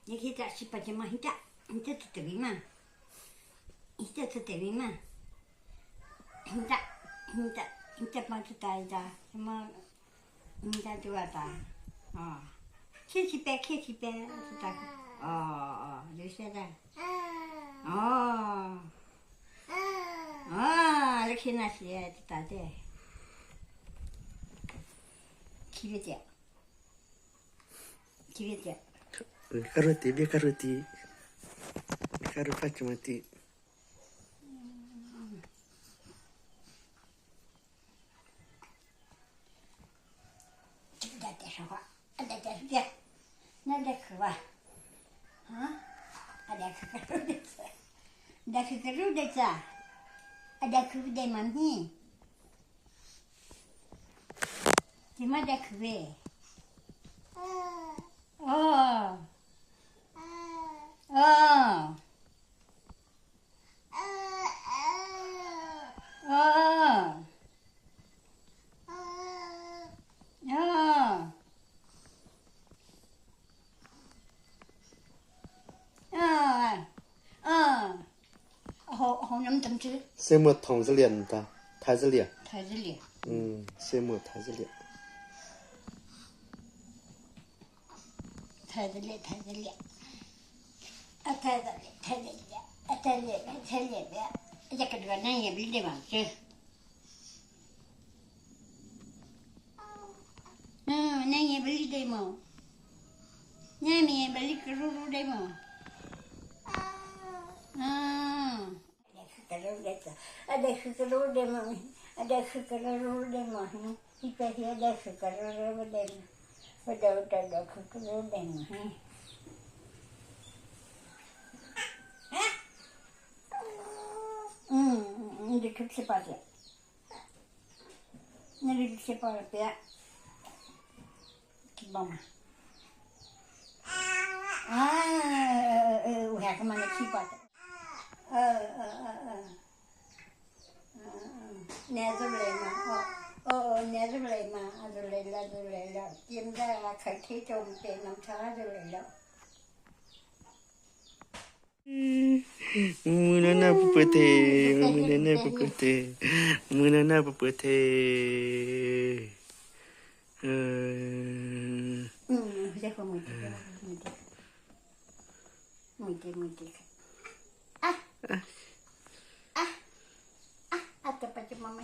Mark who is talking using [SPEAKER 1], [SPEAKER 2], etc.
[SPEAKER 1] 你去打十八斤嘛？你打，你打出得嘛？你打出得嘛？你打，你打，你打帮出打一打，什么？你打多少打？啊，开起呗，开起呗，是打。哦哦，就现在。哦。啊，你看那些打的，特别的，特别的。
[SPEAKER 2] Karoti, bi karoti. Karo pachmati.
[SPEAKER 1] 这个电视话，啊，这电视的，那得去吧？啊，啊，得去个肉的吃，得去个肉的吃，啊，得去的嘛咪，怎么得去呗？哦，哦，哦，哦，哦，哦，好好那么怎么吃？
[SPEAKER 2] 什么糖子脸的？太子脸。
[SPEAKER 1] 太子脸。
[SPEAKER 2] 嗯，什么太子脸？
[SPEAKER 1] 太子脸，太子脸。啊，太子脸，太子脸，啊，太子脸，太子脸，这个这个那也不对吧？这。嗯，那也不对嘛。那面不是个肉肉的嘛？嗯。啊，得是个肉的嘛，啊，得是个肉的嘛，一般是得是个肉的嘛，我得得得是个肉的嘛。嗯，你得吃吃饱些，你得吃饱了别，吃饱嘛。啊，我还他妈的吃饱的，呃呃呃呃，嗯嗯，那就来嘛，哦哦，那就来嘛，啊就来了就来了，现在啊开体重变那么差就来了。
[SPEAKER 2] มือนั่นน่ะปุเปเทมือนั่นน่ะปุเปเทมือนั่นน่ะปุเปเทเออ
[SPEAKER 1] 嗯，这个没得，没得，没得没得。啊啊啊啊！这把这妈妈。